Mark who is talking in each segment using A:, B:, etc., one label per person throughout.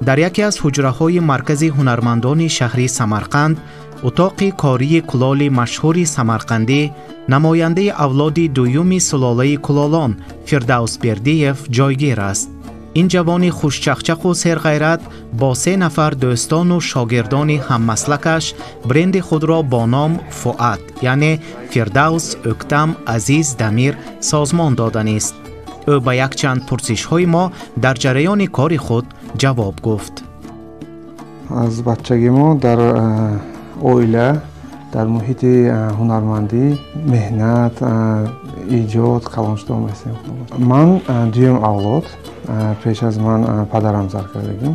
A: Дар яке аз ҳуҷраҳои маркази ҳунармандони шаҳри Самарқанд, утоқи кории кулоли машҳури самарқандӣ, намояндаи авлоди дуюми сулолаи кулолон Фирдавс Бердиев ҷойгир аст. Ин ҷавони хушчақчақу серғайрат бо се нафар дӯстону шогирдони ҳаммаслакаш бренди худро бо ном Фуат, яъне Фирдавс Ӯктам Азиз Дамир созмон доданист. Ӯ ба якчанд пурсишҳои мо дар ҷараёни кори худ ҷавоб гуфт.
B: Аз бачагӣ мо дар оила, дар муҳити ҳунармандӣ, меҳнат, эҷод калон шуда омадем. Ман дуюм авлод, пеш аз ман падарам зар кардагим.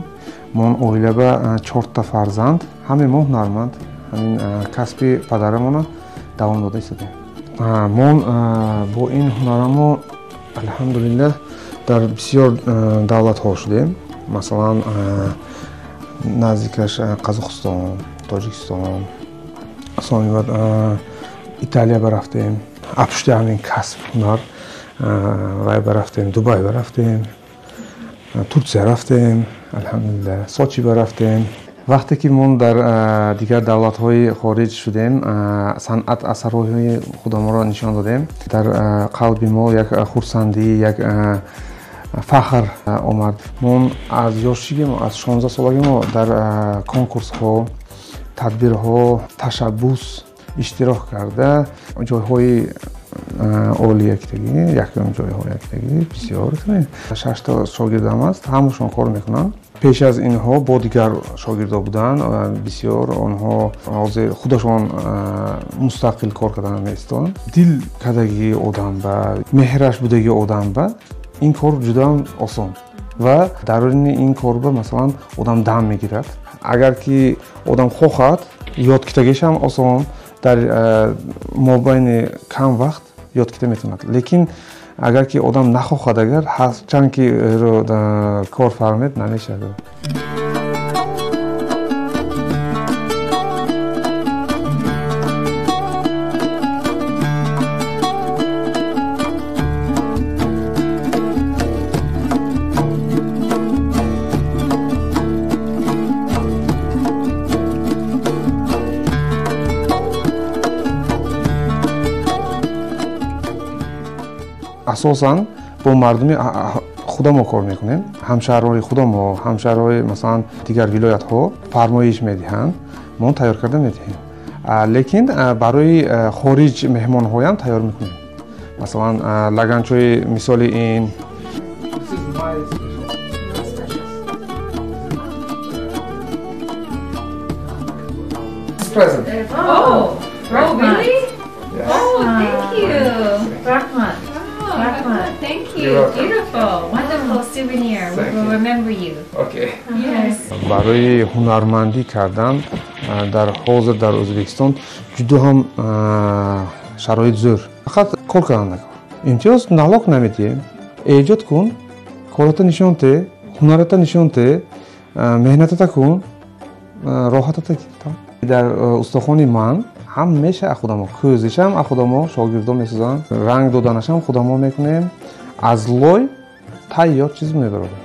B: Мон оила ба чорта фарзанд, ҳаме мо ҳунарманд, ҳамин касби падарамона давом дода истодем. Мон бо ин ҳунарамо, алҳамдулиллаҳ, дар бисёр давлатҳо шудем. Масалан, наздикаш Қазоқистон, Тоҷикистон, сонибад Италия барафтем. Апушти ҳамин касб ҳунар вай барафтем, Дубай барафтем, Турсия рафтем, алҳамдулиллаҳ, Сочи барафтем. Вақте ки мо дар дигар давлатҳои хориҷ шудем, санъат асарҳои худамонро нишон додем. Дар қалби мо як хурсандӣ, як фахр омад. Мо аз ёшигимо, аз 16 солагимо дар конкурсҳо, тадбирҳо, ташаббус иштирок карда, ҷойҳои олӣ якдагӣ, якум ҷойҳо якдагӣ бисёр. Шашта шогирдам аст, ҳамашон кор мекунанд. Пеш аз инҳо бо дигар шогирдо буданд, бисёр онҳо ҳозир худашон мустақил кор кардан меистоданд. Дил кардагии одам ба, меҳраш будагии одам ба ин кор ҷудо осон ва даруни ин кор ба, масалан, одам дам мегирад. Агар ки одам хоҳад, ёд китагишам осон, дар мобайни кам вақт ёд кита метавонад. Лекин агар ки одам нахоҳад, агар чанд ки кор фармед, намешавад. Асосан бо мардуми худамо кор мекунем. Ҳамшаҳрҳои худамо, ҳамшаҳрҳои, масалан, дигар вилоятҳо фармоиш медиҳанд, мо тайёр карда медиҳем. Лекин барои хориҷ меҳмонҳоям тайёр мекунем. Масалан, лаганчои мисоли ин. Present.
C: Oh, oh, really?
B: Yes.
C: Oh, thank you.
D: Rahmat.
C: Rahmat. Thank you. Beautiful. Wonderful souvenir. We will remember you.
B: Okay.
C: Yes.
B: Барои ҳунармандӣ кардан дар ҳозир дар Ӯзбекистон ҷудо ҳам шароит зӯр. Фақат кор кардан накор. Имтиёз налог намедиҳем. Эҷод кун, кората нишон те, ҳунарата нишон те, меҳнатата кун, роҳатата гир. Дар устохони ман ҳамеша худамо, кӯзишам худамо, шогирдо месозанд, ранг доданашам худамо мекунем. Аз лой тайёр чиз мебарорем.